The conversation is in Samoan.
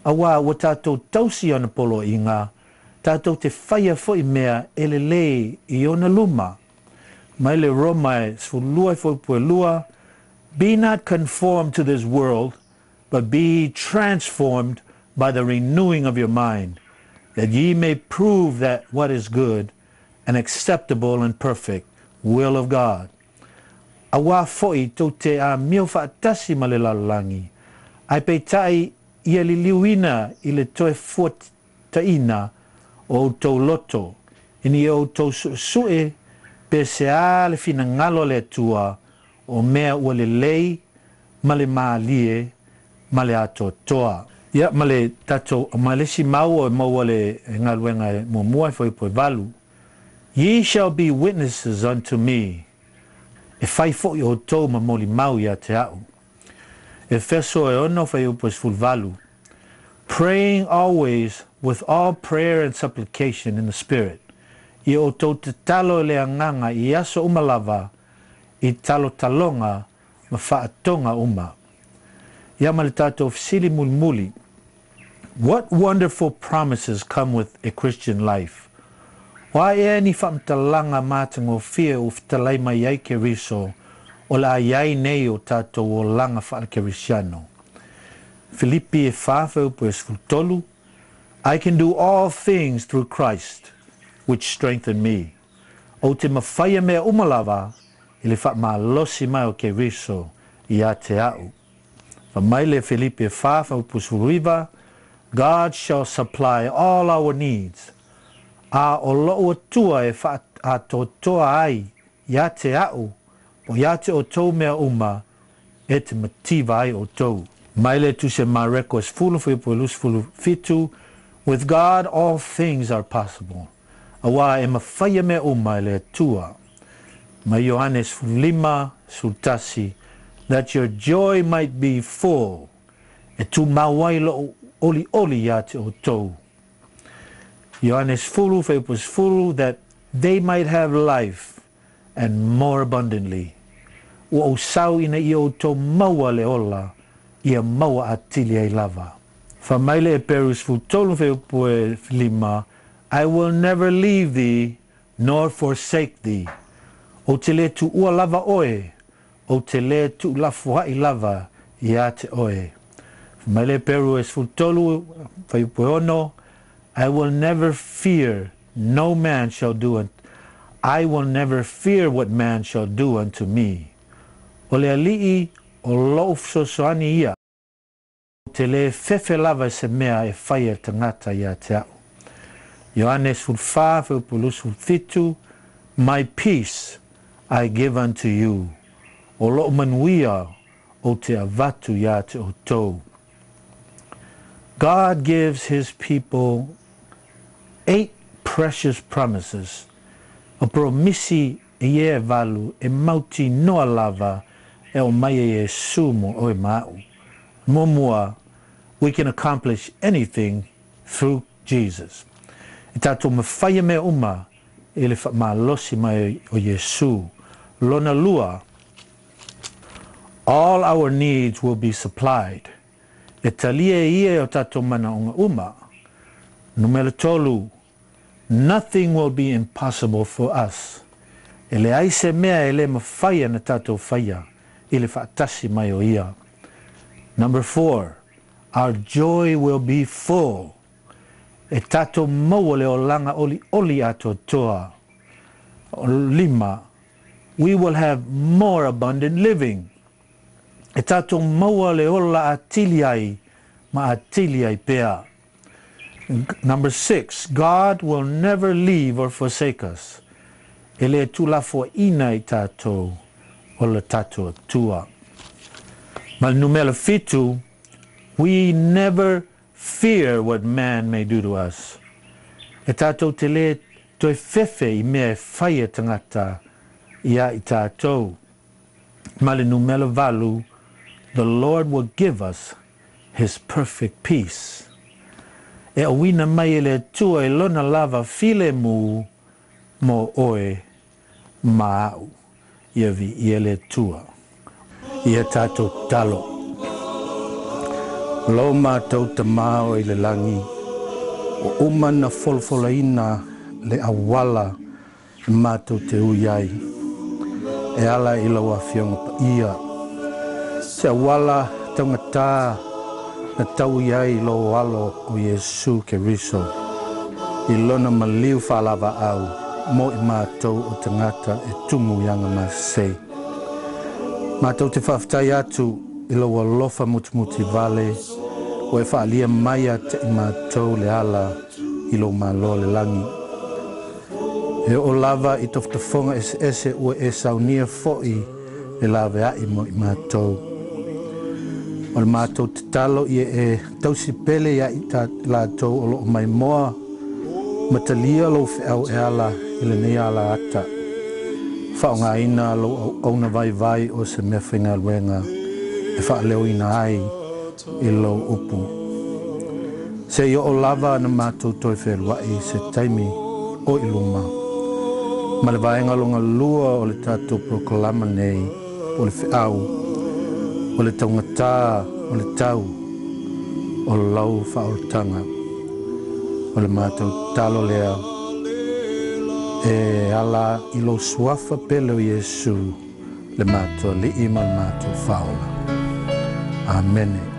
Auā ua tātou tausi i ana poloaiga, tātou te faia foʻi mea e lelei i ona luma. Mai le Roma e 12 fuaiupu e 2, Be not conformed to this world, but be ye transformed by the renewing of your mind, that ye may prove that what is good and acceptable and perfect will of God. Auā foʻi tou te amio faatasi ma le lalolagi, ae peitai ia liliuina i le toe fuataʻina o outou loto, ina ia outou suʻesuʻe pe se a le finagalo a le Atua o mea ua lelei ma le mālie ma le atoatoa. Ia, ma le tatou, ma le isi mau e maua le galuega e muamua e fuaiupu e 8, Ye shall be witnesses unto me, e fai foʻi outou ma molimau iā te aʻu. Efeso e 6 fuaiupu e 18, Praying always with all prayer and supplication in the Spirit, ia outou tatalo i le Agaga i aso uma lava i talotaloga ma faatoga uma. Ia ma le tatou fesili mulimuli, What wonderful promises come with a Christian life? O a ea ni faamatalaga matagofie ua fetalai mai ai Keriso o le a i ai nei o tatou olaga faale-Kerisiano? Filipi e 4 fuaiupu e 13, I can do all things through Christ which strengthen me. Ou te mafaia mea uma lava i le faamalosi mai o Keriso iā te aʻu. Fai mai le Filipi e 4 fuaiupu 19, God shall supply all our needs, a o loʻu Atua e faaatoatoa ai iā te aʻu po iā te outou mea uma e te mativa ai outou. Mai le Tusi a Mareko e 10 fuaiupu e 27, With God all things are possible, auā e mafaia mea uma e le Atua. Mai Ioane 15, 11, That your joy might be full, e tumau ai loʻu ʻoliʻoli iā te outou. Ioane 10, fuaiupu 10, That they might have life and more abundantly. Ua ou sau ina ia outou maua le ola, ia maua atili ai lava. Fai mai le Eperu 13 fuaiupu e 5, I will never leave thee nor forsake thee. Ou te lē tuua lava oe, ou te lē tuulafoaʻi lava iā te oe. Fai mai le Eperu e 13 fuaiupu e 6, I will never fear no man shall do I will never fear what man shall do unto me. O le Alii o loʻu fesoasoani ia, ou te lē fefe lava i se mea e fai e le tagata iā te aʻu. Ioane 14 fuaiupu 27, My peace I give unto you, o loʻu manuia ou te avatu iā te outou. God gives his people eight precious promises, o promisi ia e 8 e mautinoa lava e aumai e Iesū mo oe ma aʻu. Muamua, we can accomplish anything through Jesus. E tātou mafaia mea uma i le faamalosi mai o Iesū. Lona lua, all our needs will be supplied. E talia e ia e o tātou manaʻoga uma. Numera tolu, nothing will be impossible for us. E leai se mea e lē mafai ana tātou faia i le faatasi mai o ia. Number four, our joy will be full. E tātou maua le olaga ʻoliʻoli atoatoa. Lima, we will have more abundant living. E tātou maua le ola atili ai ma atili ai pea. Number six, God will never leave or forsake us. E lē tuulafoaʻina i tātou o le tatou Atua. Ma le numera 7, we never fear what man may do to us. E tātou te lē toe fefe i mea e fai e tagata iā i tātou. Ma le numera 8, the Lord will give us His perfect peace. E auina mai e le Atua i lona lava filemu mo oe ma aʻu. Ia viia le Atua. Ia tātou tatalo. Lo mātou tamā o i le lagi, ua uma na folafolaina le auala e matou te ui ai, e ala i lau Afioga Paia. Se auala taugatā na tau i ai lou alo o Iesu Keriso, i lona maliu faalavaau mo i matou o tagata e tumu i agamasese. Matou te faafetai atu i lou alofa mutimutivale ua e faaalia mai ia te i matou le ala i lou Malo o le lagi. E oo lava i tofotofoga eseese ua e saunia foi le laveai mo i matou. O le matou tatalo ia e tausi pele ia i latou o loo maimoa ma talia lou feau e ala i lenei alaata. Faaaogaina lou auauna vaivai o se meafaigaluega e faaleoina ai i lou upu. Seia oo lava na matou toe feiloai i se taimi o i luma. Ma le vaega lona lua o le tatou polokalama nei, o le feau, o le taugatā o le tau o lau faaolataga. O le matou tatalo lea e ala i lou suafa pele o Iesu le matou Alii ma le matou Faaola. Amene.